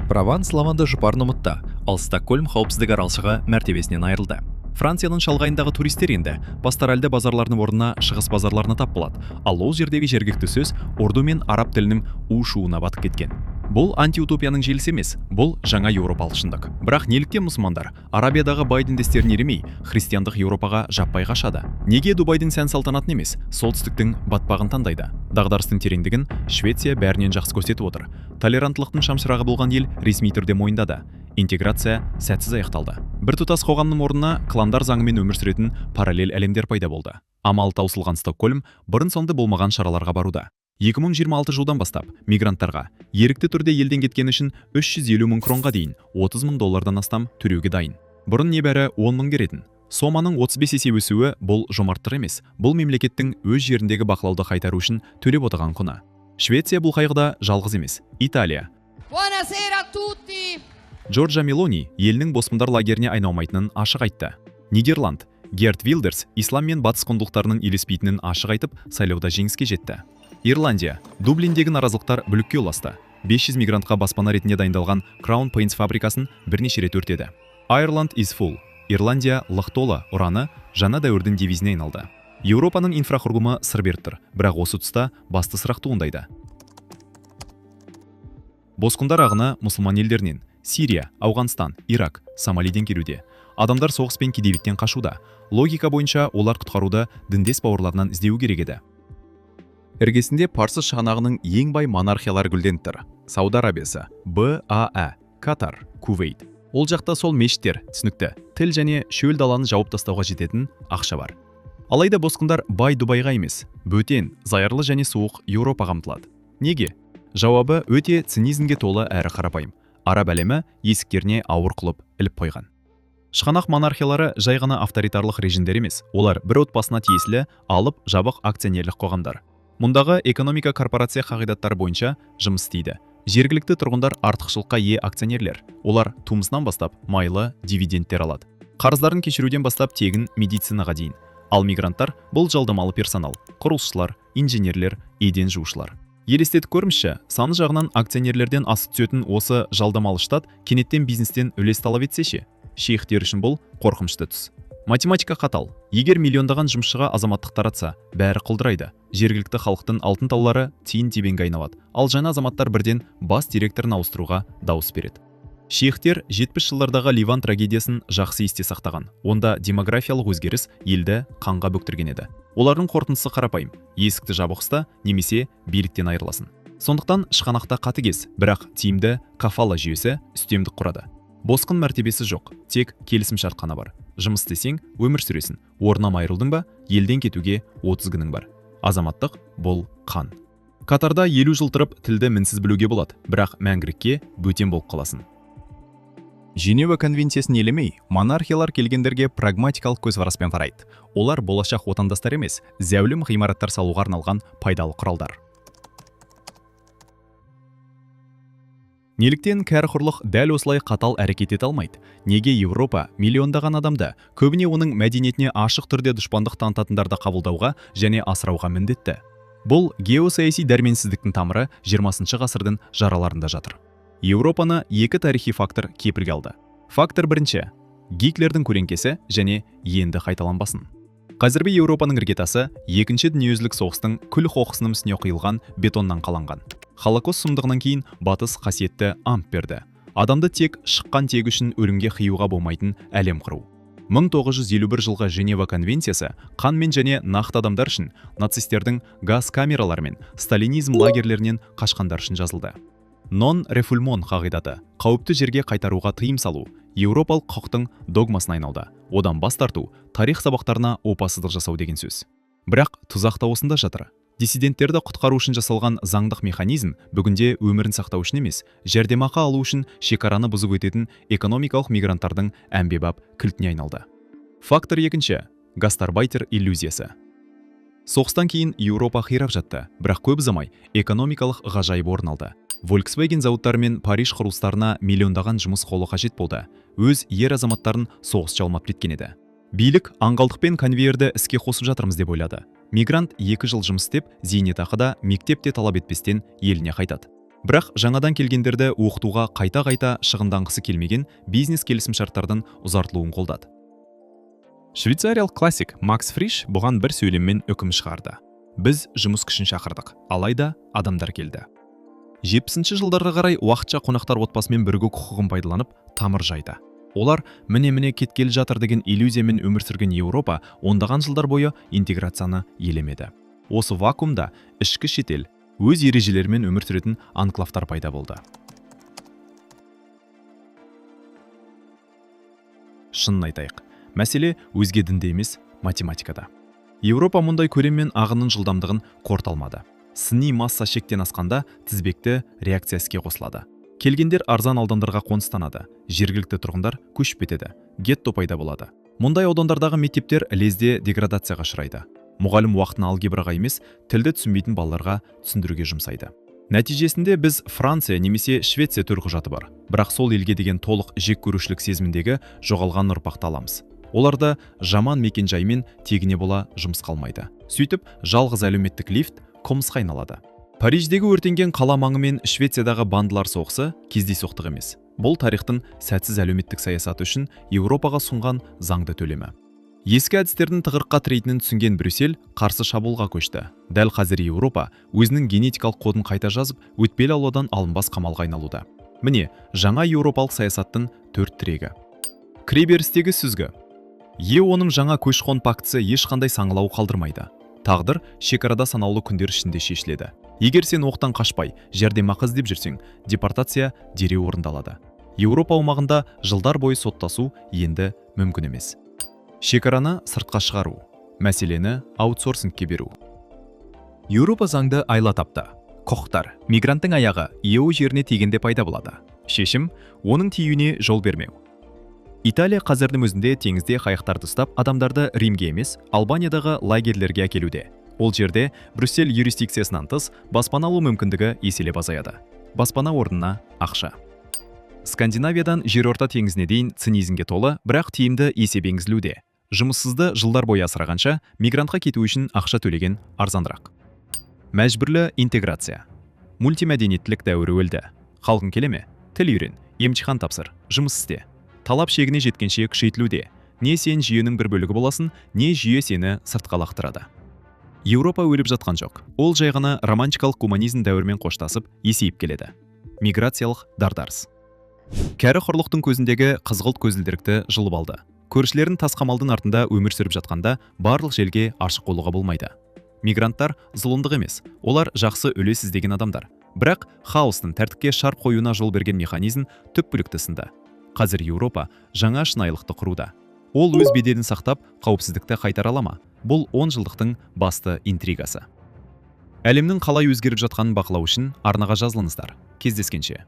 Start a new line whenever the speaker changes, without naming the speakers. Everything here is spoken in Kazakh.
Прованс лаванда жұпарын ұмытты, ал Стокгольм қауіпсіздік аралшығы мәртебесінен айырылды. Францияның шалғайындағы туристер енді пасторальды базарларының орнына шығыс базарларына тап болады, ал ол жердегі жергілікті сөз урду мен араб тілінің у-шуына батып кеткен. Бұл антиутопияның желісі емес, бұл жаңа еуропалық шындық. Бірақ неліктен мұсылмандар Арабиядағы бай діндестерін елемей, христиандық Еуропаға жаппай қашады? Неге Дубайдың сән салтанатын емес, солтүстіктің батпағын таңдайды? Дағдарыстың тереңдігін Швеция бәрінен жақсы көрсетіп отыр. Толеранттылықтың шамшырағы болған ел ресми түрде мойындады. Интеграция сәтсіз аяқталды. Біртұтас қоғамның орнына кландар заңымен өмір сүретін параллель әлемдер пайда болды. Амалы таусылған Стокгольм бұрын-соңды болмаған шараларға баруда. 2026 жылдан бастап мигранттарға ерікті түрде елден кеткені үшін 350 мың кронға дейін, 30 мың доллардан астам төлеуге дайын. Бұрын небәрі 10 мың беретін. Соманың 35 есе өсуі бұл жомарттық емес, бұл мемлекеттің өз жеріндегі бақылауды қайтару үшін төлеп отырған құны. Швеция бұл қайғыда жалғыз емес. Италия.
Buonasera a tutti!
Джорджа Мелони елінің босқындар лагеріне айналмайтынын ашық айтты. Нидерланд. Герт Вилдерс ислам мен батыс құндылықтарының үйлеспейтінін ашық айтып, сайлауда жеңіске жетті. Ирландия. Дублиндегі наразылықтар бүлікке ұласты. 500 мигрантқа баспана ретінде дайындалған Crown Paints фабрикасын бірнеше рет өртеді. Ireland is full. Ирландия лық толы ұраны жаңа дәуірдің девизіне айналды. Еуропаның инфрақұрылымы сыр беріп тұр, бірақ осы тұста басты сұрақ туындайды. Босқындар ағыны мұсылман елдерінен, Сирия, Ауғанстан, Ирак, Сомалиден келуде. Адамдар соғыс пен кедейліктен қашуда. Логика бойынша олар құтқаруды діндес бауырларынан іздеуі керек еді.
Іргесінде Парсы шығанағының ең бай монархиялары гүлденіп тұр. Сауд Арабиясы, БАӘ, Катар, Кувейт. Ол жақта сол мешіттер, түсінікті, тіл және шөл даланы жауып тастауға жететін ақша бар. Алайда босқындар бай Дубайға емес, бөтен, зайырлы және суық Еуропаға ұмтылады. Неге? Жауабы өте цинизмге толы әрі қарапайым. Араб әлемі есіктеріне ауыр құлып іліп қойған. Шығанақ монархиялары жай ғана авторитарлық режимдер емес, олар бір отбасына тиесілі алып жабық акционерлік қоғамдар. Мұндағы экономика корпорация қағидаттары бойынша жұмыс істейді. Жергілікті тұрғындар артықшылыққа ие акционерлер. Олар тумысынан бастап майлы дивидендтер алады. Қарыздарын кешіруден бастап тегін медицинаға дейін. Ал мигранттар бұл жалдамалы персонал, құрылысшылар, инженерлер, еден жуушылар. Елестетіп көріңізші, саны жағынан акционерлерден асып түсетін осы жалдамалы штат кенеттен бизнестен үлес талап етсе ше? Шейхтер үшін бұл қорқынышты түс. Математика қатал. Егер миллиондаған жұмысшыға азаматтық таратса, бәрі құлдырайды. Жергілікті халықтың алтын таулары тиын тебенге айналады. Ал жаңа азаматтар бірден бас директорын ауыстыруға дауыс береді. Шейхтер 70 жылдардағы Ливан трагедиясын жақсы есте сақтаған. Онда демографиялық өзгеріс елді қанға бөктірген еді. Олардың қорытындысы қарапайым: есікті жабық ұста немесе биліктен айырыласың. Сондықтан шығанақта қатыгез, бірақ тиімді кафала жүйесі үстемдік құрады. Босқын мәртебесі жоқ, тек келісімшарт қана бар. Жұмыс істесең, өмір сүресің. Орнынан айырылдың ба, елден кетуге 30 күнің бар. Азаматтық бұл қан. Катарда 50 жыл тұрып, тілді мінсіз білуге болады, бірақ мәңгілікке бөтен болып қаласың. Женева конвенциясын елемей, монархиялар келгендерге прагматикалық көзқараспен қарайды. Олар болашақ отандастар емес, зәулім ғимараттар салуға арналған пайдалы құралдар. Неліктен кәрі құрлық дәл осылай қатал әрекет ете алмайды? Неге Еуропа миллиондаған адамды, көбіне оның мәдениетіне ашық түрде дұшпандық танытатындарды қабылдауға және асырауға міндетті? Бұл геосаяси дәрменсіздіктің тамыры 20 ғасырдың жараларында жатыр. Еуропаны екі тарихи фактор кепілге алды. Фактор бірінші – Гитлердің көлеңкесі және енді қайталанбасын. Қазіргі Еуропаның іргетасы екінші дүниежүзілік соғыстың күл қоқысының үстіне құйылған бетоннан қаланған. Холокост сұмдығынан кейін Батыс қасиетті ант берді. Адамды тек шыққан тегі үшін өлімге қиюға болмайтын әлем құру. 1951 жылғы Женева конвенциясы қанмен және нақты адамдар үшін, нацистердің газ камералары мен сталинизм лагерлерінен қашқандар үшін жазылды. Non-refoulement қағидаты, қауіпті жерге қайтаруға тыйым салу, еуропалық құқықтың догмасына айналды. Одан бас тарту, тарих сабақтарына опасыздық жасау деген сөз. Бірақ тұзақ та осында жатыр. Диссиденттерді құтқару үшін жасалған заңдық механизм бүгінде өмірін сақтау үшін емес, жәрдемақы алу үшін шекараны бұзып өтетін экономикалық мигранттардың әмбебап кілтіне айналды. Фактор екінші – гастарбайтер иллюзиясы. Соғыстан кейін Еуропа қирап жатты, бірақ көп ұзамай экономикалық ғажайып орын алды. Volkswagen зауыттары мен Париж құрылыстарына миллиондаған жұмыс қолы қажет болды. Өз ер азаматтарын соғыс жалмап кеткен еді. Билік аңғалдықпен конвейерді іске қосып жатырмыз деп ойлады. Мигрант 2 жыл жұмыс істеп, зейнетақы да, мектеп те талап етпестен еліне қайтады. Бірақ жаңадан келгендерді оқытуға қайта-қайта шығынданғысы келмеген бизнес келісімшарттардың ұзартылуын қолдады.
Швейцариялық классик Макс Фриш бұған бір сөйлеммен үкім шығарды. Біз жұмыс күшін шақырдық, алайда адамдар келді. 70 жылдарға қарай уақытша қонақтар отбасымен бірігу құқығын пайдаланып, тамыр жайды. Олар міне-міне кеткелі жатыр деген иллюзиямен өмір сүрген Еуропа ондаған жылдар бойы интеграцияны елемеді. Осы вакуумда ішкі шетел, өз ережелерімен өмір сүретін анклавтар пайда болды. Шынын айтайық, мәселе өзге дінде емес, математикада. Еуропа мұндай көлем мен ағынның жылдамдығын қорыта алмады. Сыни масса шектен асқанда тізбекті реакция іске қосылады. Келгендер арзан аудандарға қоныстанады, жергілікті тұрғындар көшіп кетеді, гетто пайда болады. Мұндай аудандардағы мектептер лезде деградацияға ұшырайды. Мұғалім уақытын алгебраға емес, тілді түсінбейтін балаларға түсіндіруге жұмсайды. Нәтижесінде біз Франция немесе Швеция төлқұжаты бар, бірақ сол елге деген толық жек көрушілік сезіміндегі жоғалған ұрпақты аламыз. Оларда жаман мекен-жаймен тегіне бола жұмыс қалмайды. Сөйтіп, жалғыз әлеуметтік лифт қылмысқа айналады. Париждегі өртенген қала маңы мен Швециядағы бандылар соғысы кездейсоқтық емес. Бұл тарихтың сәтсіз әлеуметтік саясаты үшін Еуропаға ұсынған заңды төлемі. Ескі әдістердің тығырыққа тірейтінін түсінген Брюссель қарсы шабуылға көшті. Дәл қазір Еуропа өзінің генетикалық кодын қайта жазып, өтпелі ауладан алынбас қамалға айналуда. Міне, жаңа еуропалық саясаттың төрт тірегі. Кіреберістегі сүзгі. ЕО-ның жаңа көші-қон пактісі ешқандай саңылау қалдырмайды. Тағдыр шекарада санаулы күндер ішінде шешіледі. Егер сен оқтан қашпай, жәрдемақы іздеп жүрсең, депортация дереу орындалады. Еуропа аумағында жылдар бойы соттасу енді мүмкін емес. Шекараны сыртқа шығару, мәселені аутсорсингке беру. Еуропа заңды айла тапты. Құқықтар мигранттың аяғы ЕО жеріне тигенде пайда болады. Шешім оның тиюіне жол бермеу. Италия қазірдің өзінде теңізде қайықтарды ұстап, адамдарды Римге емес, Албаниядағы лагерлерге әкелуде. Ол жерде Брюссель юрисдикциясынан тыс баспана алу мүмкіндігі еселеп азаяды. Баспана орнына ақша. Скандинавиядан Жерорта теңізіне дейін цинизмге толы, бірақ тиімді есеп енгізілуде. Жұмыссызды жылдар бойы асырағанша, мигрантқа кету үшін ақша төлеген арзанырақ. Мәжбүрлі интеграция. Мультимәдениеттілік дәуірі өлді. Халқың келе ме? Тіл үйрен, емтихан тапсыр, жұмыс істе. Талап шегіне жеткенше күшейтілуде. Не сен жүйенің бір бөлігі боласың, не жүйе сені сыртқа лақтырады. Еуропа өліп жатқан жоқ. Ол жай ғана романтикалық гуманизм дәуірімен қоштасып, есейіп келеді. Миграциялық дағдарыс. Кәрі құрлықтың көзіндегі қызғылт көзілдірікті жұлып алды. Көршілерін тас қамалдың артында өмір сүріп жатқанда барлық желге ашық болуға болмайды. Мигранттар зұлымдық емес, олар жақсы үлес іздеген адамдар. Бірақ хаостың тәртіпке шарт қоюына жол берген механизм түпкілікті сынды. Қазір Еуропа жаңа шынайылықты құруда. Ол өз беделін сақтап, қауіпсіздікті қайтара ала ма? Бұл 10 жылдықтың басты интригасы. Әлемнің қалай өзгеріп жатқанын бақылау үшін арнаға жазылыңыздар. Кездескенше.